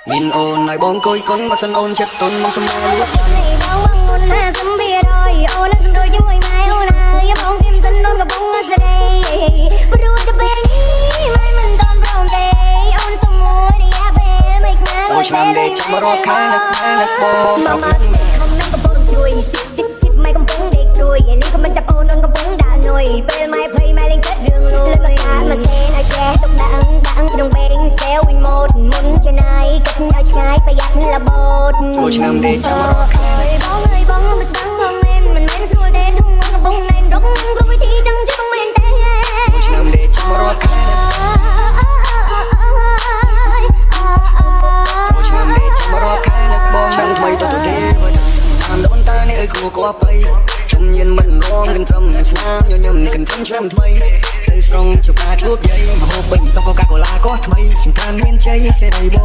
មានអូនឲ្យបងគួយកុនបើសិនអូនចិត្តទុនមកសំណលួច នេះបងបងមុន50%អូននឹងសំរួលជាមួយម៉ែអូនហើយបងធៀមសិនអូនកំពុងសេរីព្រោះតែពេលនេះម៉ែមិនតន់ព្រមទេអូនសុំមួយរយៈពេលមិនណា ចូលឆ្នាំទេចាំរាប់ខែនឹកម៉ែនឹកបង មកមកខំនឹងកំពុងជួយស៊ីស៊ីស៊ីម៉ែកំពុងដេកព្រួយលីក៏មិនចាប់អូនអូនកំពុងដាក់នុយពេលម៉ែភ័យម៉ែលេងគិតរឿងលុយលើមកមកសេនឲ្យចេះទុកដាក់ដាក់ក្នុងបេងសេវវិញម៉ូតមុនចំណាយគិតឲ្យឆ្ងាយប្រយ័ត្នលបោត ចូលឆ្នាំទេចាំរាប់ខែ បងអើយបងមិនច្បាស់បងមែនមិនមែនស្រួលទេធំកំពុងណែនរកគ្រប់វិធីចង់ជិះមែនទេ ចូលឆ្នាំទេចាំរាប់ខែចូលឆ្នាំទេចាំរាប់ខែនឹកបងឆ្នាំថ្មីទៅទៅទេតាមដូនតានេះអើយគួគប្បីខ្ញុំញៀនមិនរងកន្ត្រឹមស្នាមញញឹមនេះកន្ត្រឹមឆ្នាំថ្មីទៅស្រង់ជួបតាជួបយាយមហូបពេញតុកូកាកូឡាក៏ថ្មីសង្គ្រាមមានជ័យសេរីបង